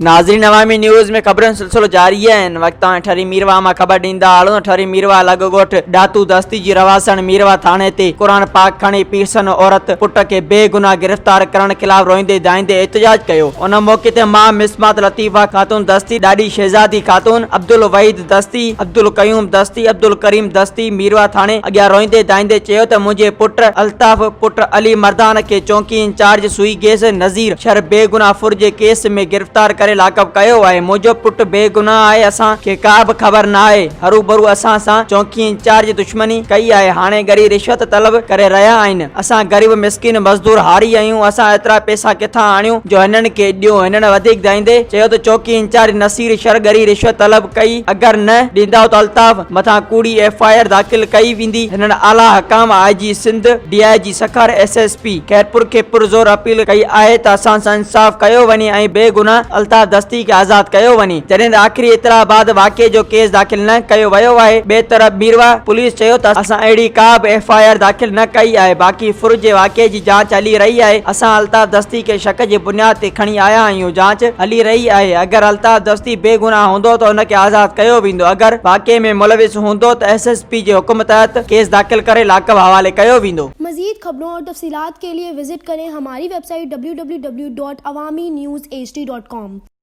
ناظرين عوامي نيوز ۾ خبرن جو سلسلو جاري آهي هن وقت توهان ٺري ميرواهه مان خبر ڏيندا هلون ٺري ميرواهه لڳ ڳوٺ ڏاتو دستي جي رهواسڻ ميرواهه ٿاڻي تي قرآن پاڪ کڻي پيرسن عورت پٽ کي بي گناهه گرفتار ڪرڻ خلاف روئيندي دانهيندي احتجاج ڪيو ان موقعي تي ماء مسمات لطيفه خاتون دستي ڏاڏي شهزادي خاتون عبدالوحيد دستي عبدالقيوم دستي عبدالڪريم دستي ميرواهه ٿاڻي اڳيان روئيندي دانهيندي چيو ته منهنجي پٽ الطاف پٽ علي مردان کي چونڪي انچارج سوئي گيس نذير شر بيگناهه ڦر جي ڪيس ۾ گرفتار ڪري لاڪپ ڪيو آهي منهنجو پٽ بيگناهه آهي اسان کي ڪا به خبر ناهي هروڀرو اسان سان چونڪي انچارج دشمني ڪئي آهي هاڻي ڳري رشوت طلب ڪري رهيا آهن اسان غريب مسڪين مزدور هاري آهيون اسان ايترا پيسا ڪٿان آڻيون جو هنن کي ڏيون هنن وڌيڪ دانهيندي چيو ته چوڪي انچارج نصير شر ڳري رشوت طلب ڪئي اگر نه ڏيندائو ته الطاف مٿان ڪوڙي ايف I R داخل ڪئي ويندي هنن اعليٰ حڪام I G Sindh D I G Sukkur S S P Khairpur کي پرزور اپيل ڪئي آهي ته اسان سان انصاف ڪيو وڃي ۽ بي گناهه الطاف دستي کي آزاد ڪيو وڃي جڏهن ته آخري اطلاع بعد واقعي جو ڪيس داخل نه ڪيو ويو آهي ٻئي طرف ميرواهه پوليس چيو ته اسان اهڙي ڪا به ايف I R داخل نه ڪئي آهي باقي ڦر جي واقعي جي جاچ هلي رهي آهي اسان الطاف دستي کي شڪ جي بنياد تي کڻي آيا آهيون جاچ هلي رهي آهي اگر الطاف دستي بي گناهه هوندو ته ان کي آزاد ڪيو ويندو اگر واقعي ۾ ملوث هوندو ته ايس ايس پي جي حڪم تحت ڪيس داخل ڪري لاڪپ حوالي ڪيو ويندو. مزيد خبرون اور تفصيلات کے لئے وزٽ کریں ہماری web site www.awamiNewsHD.com.